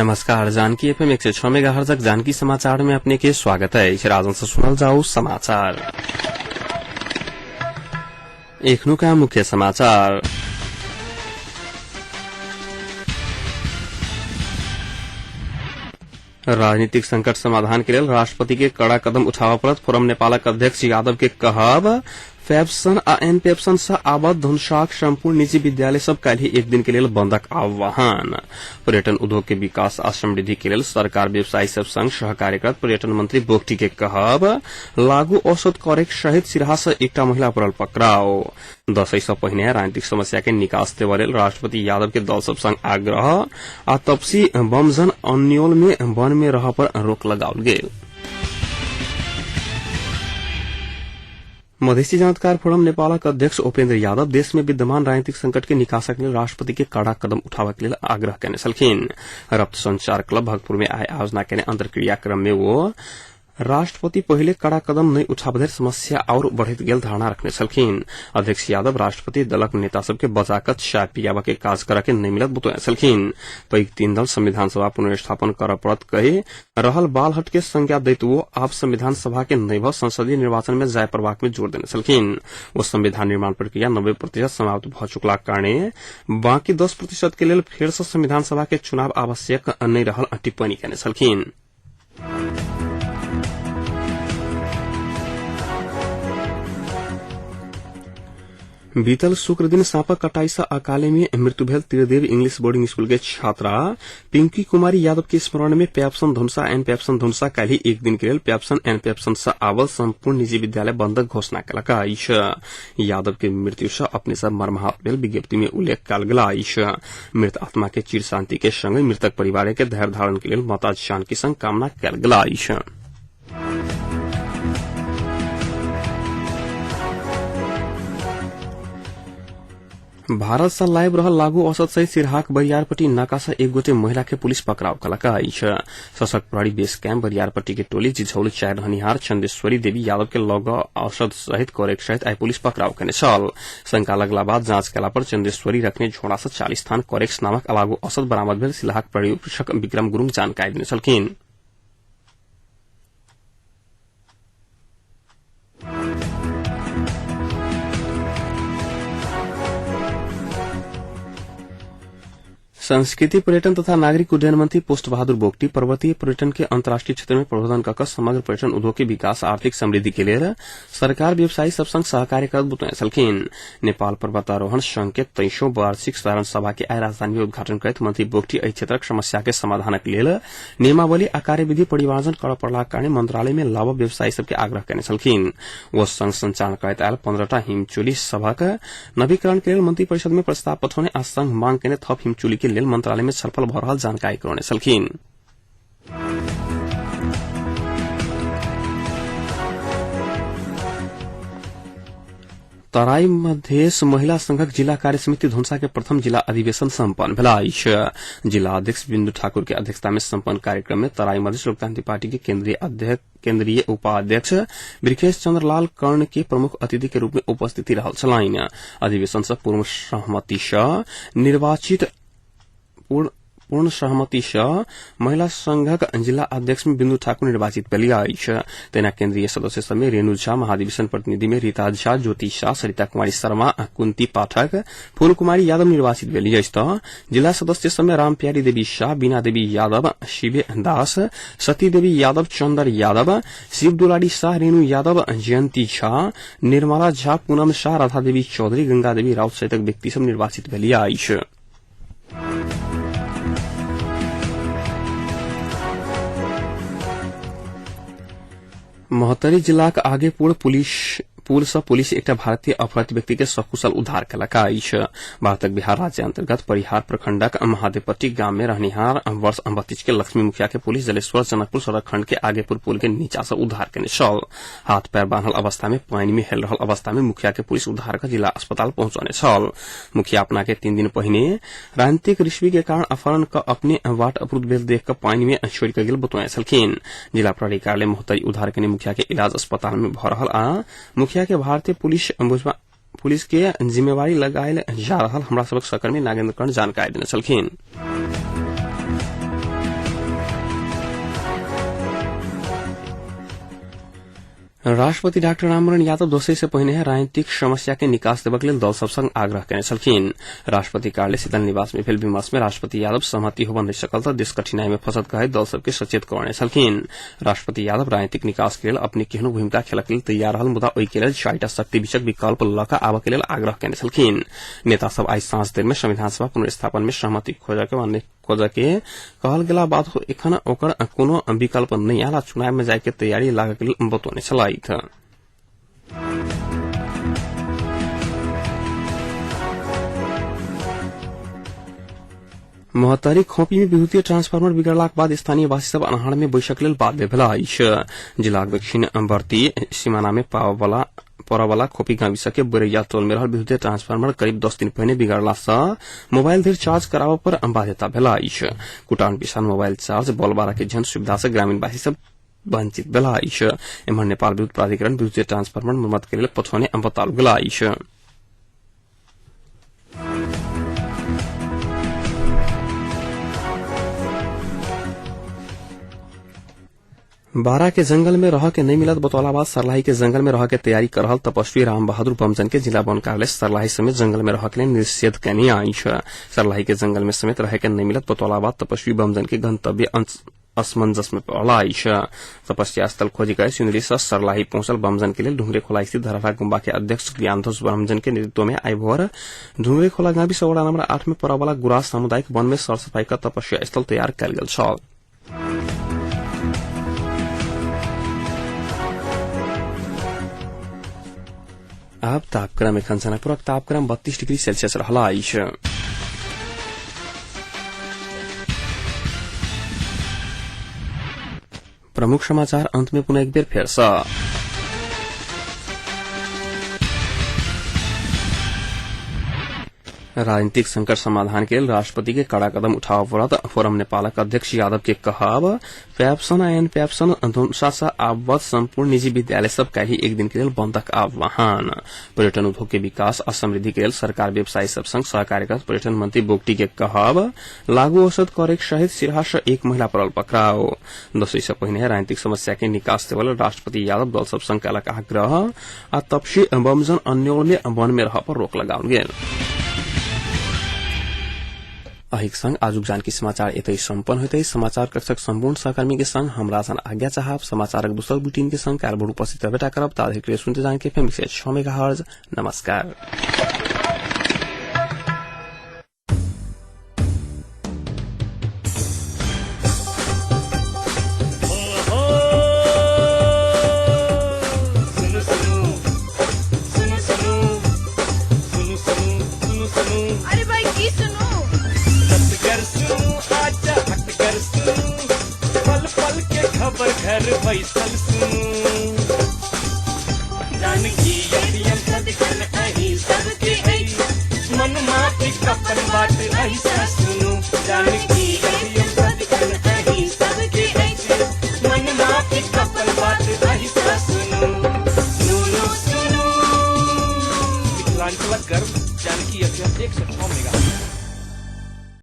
नमस्कार, जानकी एफएम 106 मेगाहर्जक जानकी समाचार में अपने के स्वागत है। राजन से सुनल जाऊ समाचार। एखनुका मुख्य समाचार। राजनीतिक संकट समाधान के लेल राष्ट्रपति के कड़ा कदम उठाबऽ पड़त। फोरम नेपालक अध्यक्ष यादव के कहब। फैप्सन आ एनपेप्सन सँ आबद्ध धनुषाक संपूर्ण निजी विद्यालय सब काल्हि एक दिन के लेल बंदक आह्वान। पर्यटन उद्योग के विकास आ समृद्धि के लेल सरकार व्यवसायी सब संग सहकार्य करत। पर्यटन मंत्री बोगटी के कहब। लागू औषध करेक सहित सिरहा सँ एकटा महिला पड़ल पकड़ाव। दशैं सँ पहिने राजनीतिक समस्या के निकास देबऽ लेल राष्ट्रपति यादव के दल सब संग आग्रह आ तपसी बमजन अन्योल में वन में रह पर रोक लगाओल गेल। मधेसी जनताकार फोरम नेपालक अध्यक्ष उपेन्द्र यादव देश में विद्यमान राजनीतिक संकट के निकासक लेल राष्ट्रपति के कड़ा कदम उठाबऽ के लेल आग्रह केने छलखिन। रप्त संचार क्लब भक्तपुर में आइ आयोजना केने अंतर्क्रिया क्रम में वो राष्ट्रपति पहिले कड़ा कदम नहि उठाबऽ धरि समस्या आओर बढ़ैत गेल धारणा रखने छलखिन। अध्यक्ष यादव राष्ट्रपति दलक नेता सबके बजा कऽ चाय पियाबऽ के काज करऽ के नहि मिलत बतौने छलखिन। पैघ तीन दल संविधान सभा पुनर्स्थापन करऽ पड़त कहि रहल बालहट के संज्ञा दैत ओ आब संविधान सभा के नहि भऽ संसदीय निर्वाचन में जाय पड़बाक में जोर देने छलखिन। ओ संविधान निर्माण प्रक्रिया 90% समाप्त भऽ चुकलाक कारणे बाकी 10% के लेल फेर सँ संविधान सभा के चुनाव आवश्यक नहि रहल टिप्पणी केने छलखिन। बीतल शुक्र दिन साँपक कटाई से अकाले में मृत्यु भेल त्रिदेव इंग्लिश बोर्डिंग स्कूल के छात्रा पिंकी कुमारी यादव के स्मरण में प्याप्सन धनुषा एंड प्याप्सन धनुषा काल्हि एक दिन के लेल प्याप्सन एंड प्याप्सन से आवल संपूर्ण निजी विद्यालय बंदक घोषणा केलक अछि। यादव के मृत्यु से अपने सब मर्माहत भेल विज्ञप्ति में उल्लेख कयल गेल अछि। मृत आत्मा के चिर शांति के संग मृतक परिवार के धैर्य धारण के लेल माता जानकी संग कामना कयल गेल अछि। भारत सँ लाइब रहल लागू औसत सहित सिरहाक बरियारपट्टी नाका सँ एक गोटे महिला के पुलिस पकड़ाव कलक अछि। सशक्त प्रहरी बेस कैंप बरियारपट्टी के टोली जिझौल चारि रहनिहार चंदेश्वरी देवी यादव के लग औषध सहित करेक सहित आइ पुलिस पकड़ाव केने छल। शंका लगला बाद जांच केला पर चंदेश्वरी रखने झोड़ा सँ 40 थान करेक्स नामक अलागू औषध बरामद भेल सिलहाक प्रहरी उपरीक्षक विक्रम गुरूङ जानकारी देने छलखिन। संस्कृति पर्यटन तथा नागरिक उड्डयन मंत्री पोस्ट बहादुर बोगटी पर्वतीय पर्यटन के अंतर्राष्ट्रीय क्षेत्र में प्रवर्धन कऽ समग्र पर्यटन उद्योग के विकास आर्थिक समृद्धि के लेल सरकार व्यवसायी सब संग सहकार्य करत बतौने छलखिन। नेपाल पर्वतारोहण संघ के 23 वार्षिक साधारण सभा के आइ राजधानी में उद्घाटन करैत मंत्री बोगटी एहि क्षेत्रक समस्या के समाधानक लेल नियमावली आ कार्यविधि परिमार्जन करऽ पड़लाक कारणे मंत्रालय में लाभ व्यवसायी सबके आग्रह केने छलखिन। ओ संघ संचालन करैत आयल 15टा हिमचुली सभक नवीकरण के लेल मंत्री परिषद में प्रस्ताव पठौने आ संघ मांग केने थप हिमचुली के लेल मंत्रालय में छलफल भऽ रहल जानकारी करौने छलखिन। तराई मधेश महिला संघक जिला कार्य समिति धनुषा के प्रथम जिला अधिवेशन सम्पन्न भेल अछि। जिला अध्यक्ष बिन्दु ठाकुर के अध्यक्षता में सम्पन्न कार्यक्रम में तराई मधेश लोकतांत्रिक पार्टी के केंद्रीय उपाध्यक्ष वृखेश चंद्र लाल कर्ण के प्रमुख अतिथि के रूप में उपस्थिति रहल छलनि। अधिवेशन सँ पूर्ण सहमति सँ निर्वाचित पूर्ण सहमति सँ महिला संघक जिला अध्यक्ष में बिन्दु ठाकुर निर्वाचित भेलीह अछि। तहिना केंद्रीय सदस्य सभ में रेणु झा, महाधिवेशन प्रतिनिधि में रीता झा, ज्योति शाह, सरिता कुमारी शर्मा, कुंती पाठक, फूल कुमारी यादव निर्वाचित भेलीह अछि तऽ जिला सदस्य सभ में रामप्यारी देवी शाह, बीना देवी यादव, शिवे दास, सती देवी यादव, चंदर यादव, शिव दुलारी शाह, रेणु यादव, जयंती झा, निर्मला झा, पूनम शाह, राधा देवी चौधरी, गंगा देवी राउत सहितक व्यक्ति सभ निर्वाचित भेलीह अछि। महोत्तरी जिलाक आगेपुर पुलिस पुल सँ पुलिस एकटा भारतीय अपहृत व्यक्ति के सकुशल उद्धार केलक अछि। भारतक बिहार राज्य अंतर्गत परिहार प्रखंडक महादेवपट्टी गाम मे रहनिहार वर्ष 32 के लक्ष्मी मुखिया के पुलिस जलेश्वर जनकपुर सड़क खंड के आगेपुर पुल के नीचा सँ उद्धार केने छल। हाथ पैर बान्हल अवस्था मे पानि मे हेल रहल अवस्था मे मुखिया के पुलिस उद्धार क जिला अस्पताल पहुंचौने छल। मुखिया अपना के 3 दिन पहिने राजनीतिक रिश्वी के कारण अपहरण क अपने वाट अवरुद्ध भेल देख क पानि मे छोड़ि क गेल बतौने छलखिन। जिला प्रहरी कार्यालय महोत्तरी उद्धार केने मुखिया के इलाज अस्पताल में भ रहल आ मुखिया के भारतीय पुलिस के जिम्मेवारी लगायल जा रहल हमरा सबक सहकर्मी नागेन्द्र कर्ण जानकारी देने छलखिन। राष्ट्रपति डाक्टर रामवरण यादव दोसर से पहिने राजनीतिक समस्या के निकास देबक लेल दल सब संग आग्रह केने छलखिन। राष्ट्रपति कार्यालय शीतल निवास में भेल विमर्श में राष्ट्रपति यादव सहमति होबऽ नहि सकल तऽ देश कठिनाई में फंसत कहैत दल सबके सचेत करने छलखिन। राष्ट्रपति यादव राजनीतिक निकास के लेल अपने केहनो भूमिका खेलक लेल तैयार रहल मुदा ओहि के लेल चारिटा शक्ति बीचक विकल्प लऽ कऽ आबऽ के लेल आग्रह केने छलखिन। नेता सब आइ साँझ देर में संविधान सभा पुनर्स्थापन में सहमति खोजऽ के वा नहि खोजऽ के कहल गेला बाद एखन ओकर कोनो विकल्प नहि आयल आ चुनाव में जाय के तैयारी लागऽ के लेल बतौने छलथि। महोत्तरी खोपी में विद्युतीय ट्रांसफार्मर बिगड़लाक बाद स्थानीयवासी सब अन्हार में बैसक लेल बाध्य भेल अछि। जिलाक दक्षिणवर्ती सीमाना में पावला पड़यवला खोपी गाविस के बोरैया टोल में रहल विद्युतीय ट्रांसफार्मर करीब 10 दिन पहिने बिगड़ला सँ मोबाइल धरि चार्ज कराबऽ पर बाध्यता भेल अछि। कुटान पिसान मोबाइल चार्ज बल्ब बारह के जेहन सुविधा सँ ग्रामीणवासी सब वंचित भेल अछि। एम्हर नेपाल विद्युत प्राधिकरण विद्युतीय ट्रांसफार्मर मरम्मत के लेल पठौने बताओल गेल अछि। बारा के जंगल में रह के नहीं मिलत बतौला बाद सरलाही के जंगल में रह के तैयारी कर रहल तपस्वी राम बहादुर बमजन के जिला वन कार्यालय सरलाही समेत जंगल में रह के लिए निषेध केने अछि। सरलाही के जंगल में समेत रह के नहीं मिलत बतौला बाद तपस्वी बमजन के गंतव्य असमंजस में पड़ल अछि। तपस्या स्थल खोजी कर सिंदरी से सरलाही पहुंचल बमजन के लेल ढुंगरे खोला स्थित धरहरा गुम्बा के अध्यक्ष ज्ञानध्वज बमजन के नेतृत्व में आई भोर ढुंगरे खोला गाविस वडा नम्बर 8 में पड़यवाला गुरास सामुदायिक वन में सरसफाई का तपस्या स्थल तैयार कयल गेल छल। आब तापक्रम एखन जनकपुरक तापक्रम 32 डिग्री सेल्सियस रहल अछि। प्रमुख समाचार अंत में पुनः एक बेर फेर सँ। राजनीतिक संकट समाधान के लेल राष्ट्रपति के कड़ा कदम उठाबऽ पड़त फोरम नेपालक अध्यक्ष यादव के कहब। पैप्सन आ एन पैप्सन धनुषा सँ आबद्ध संपूर्ण निजी विद्यालय सब काल्हि एक दिन के लेल बंदक आह्वान। पर्यटन उद्योग के विकास आ समृद्धि के लेल सरकार व्यवसायी सब संग सहकार्य करत पर्यटन मंत्री बोगटी के कहब। लागू औषध करे सहित सिरहा सँ एक महिला पड़ल पकड़ाओ। दसैँ सँ पहिने राजनीतिक समस्या के निकास देवल राष्ट्रपति यादव दल सब संग कयलक आग्रह आ तपसी बमजन अन्योल में वन में रह पर रोक लगाओल गेल। अहिक संग आजुक जानकी समाचार एतै सम्पन्न होइत अछि। समाचार कक्षक सम्पूर्ण सहकर्मी के संग हमरा सन आज्ञा चाहब। समाचारक दोसर बुलेटिन के संग काल्हि भोर उपस्थित रहबे करब। ताधरि के सुनते जानकी एफएम 106 मेगाहर्ज। नमस्कार। सुनु सुनु सुनु सुनु सुनु सुनु सुनु सुनु। अरे भाई की सुनू? कर सुनू आजा हट कर सुनू, पल पल के खबर घर बैसल सुनू। जानकी एफएम सदिखन अहीं सबके अछि, मन माफिक अपन बात अहिसा सुनू। जानकी एफएम सदिखन अहीं सबके अछि, मन माफिक अपन बात अहिसा सुनू। सुनू सुनू मिथिलांचलक गर्व जानकी एफएम 106।